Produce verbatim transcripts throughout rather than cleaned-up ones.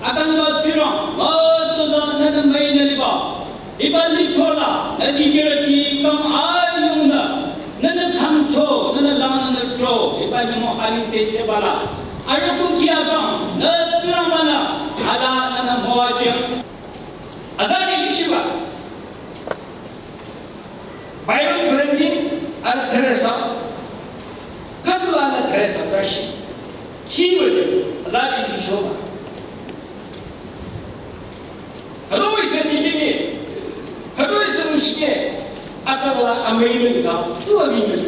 Akangba Tsingrang, mütozah nünü müinü liba, hiba lithro la, nü dikehrüti kang ayungnü, nünü khangcho, nünü langnü tro, hiba nyümong alise chebala, arüh kuki akang, nü Tsingrang bala, ala nünü müwajeng. Azarü yushiba. Bible printing arüh Teresa, khüdu anü Teresa tashi. Kiwede, azarü yushishoba. Khüdu ise dikehni, khüdu ise nguchikeh, akang la amüinü ka, tu amüinü,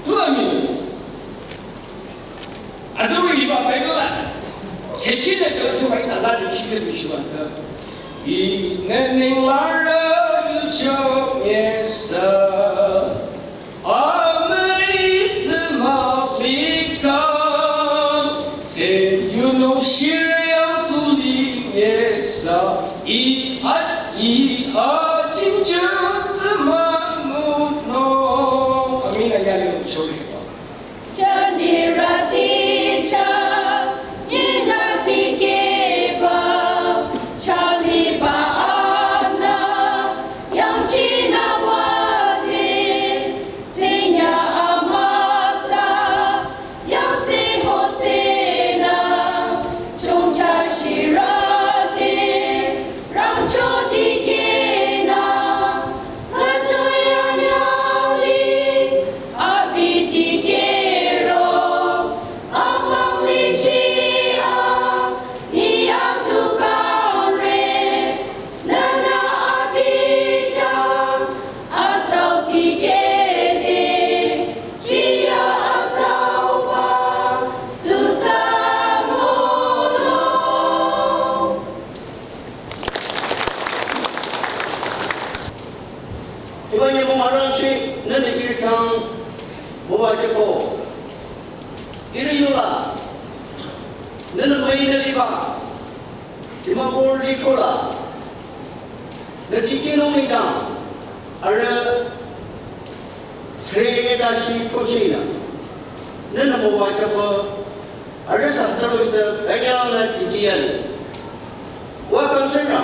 tu amüinü. Azarü hiba Bible la, khüchinü khüdu bai azarü kikhe yushiba tsü. Ih nü ninglang rü yucho nyesa. Amüi tsü mah likhang, sen yunung shirüyang tsu linyesa, i at i a jinjang tsü mah ngunung. Amen. Anyale chori. Jani rati cha, nina tikehba, chaliba ana, yangchina wadi, Tsingya amütsa, yangsi hosina, chongcha shirüti, rangcho dikehna, khütoya nyali, abi dikehro, apang lichi a, iya tukare, nana abi kya, atau tikehti, chia atau ba, tu tsangono. Hiba nyümong arangcheh, nünü ihrü khyang müwajüko. Ihrü yola, nünü müinü liba, Dimapur lithro la, nü dikehnung nengdang, arüh, thre tashi throcheh la, nünü müwajüko, arüh sü taro itsü, kanyang la dikehya le. Welcome, Sandra.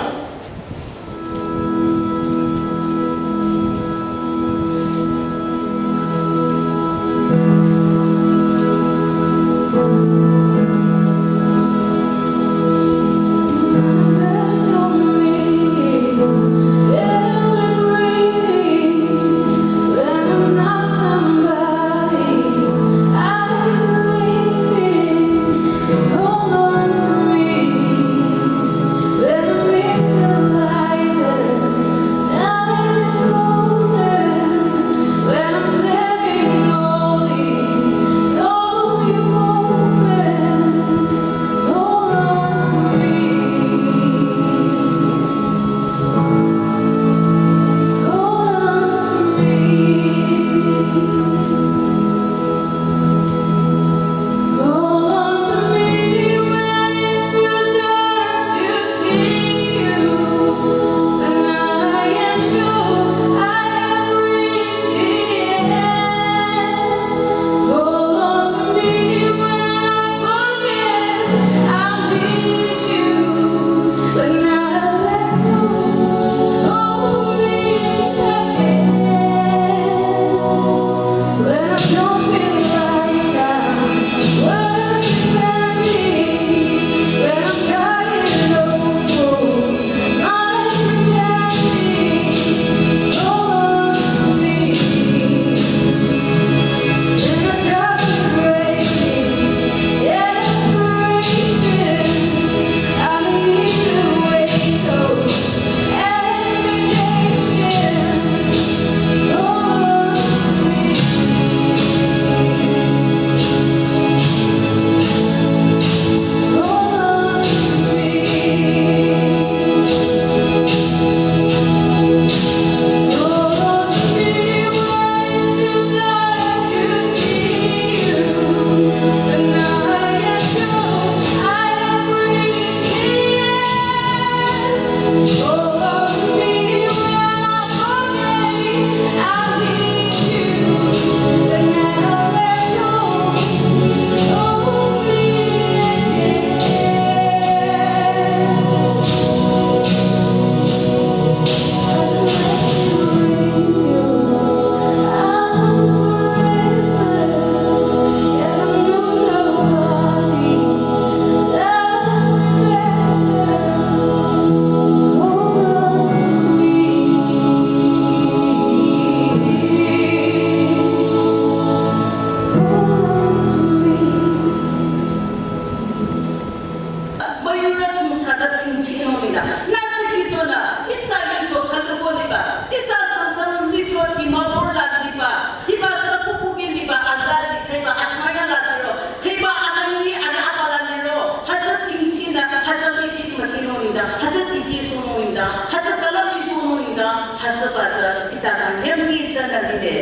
Yurü chungthsata tingchinung nida. Nüsü kisohnü, ihsa yucho khütobo liba, ihsa Sangtam lithro Dimapur la liba, hiba sü kukuki liba aza li, khüiba achmaya la chiro, khüiba anani ana apa la liro, hütsü tingchinü, hütsü lichi mükinung nida, hütsü tikehsohnung nida, hütsü kalachisohnung nida, hütsüba tsü ihsa kang yamki tsünü lide.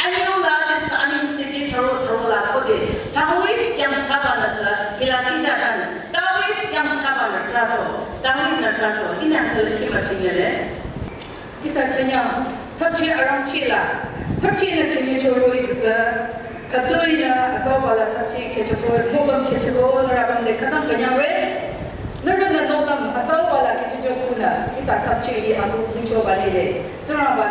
Anyüla tesü aning seki tharo tharo la khode, David yangthsabanü sü, hila chijakan, David yangthsabanü trato, David nü trato, ihnü tele kima chinyele. Ihsa chanya, thapchi arangchi la, thapchinü kinyi choroi tesü, khütoinü atsauba la thapchi khecheko, nohlüm khecheko, nührü bang de khütang künyangre, nührünü nohlüm atsauba la khechecho khunü, ihsa thapchi hi abu nyichoba lile, Tsingrangba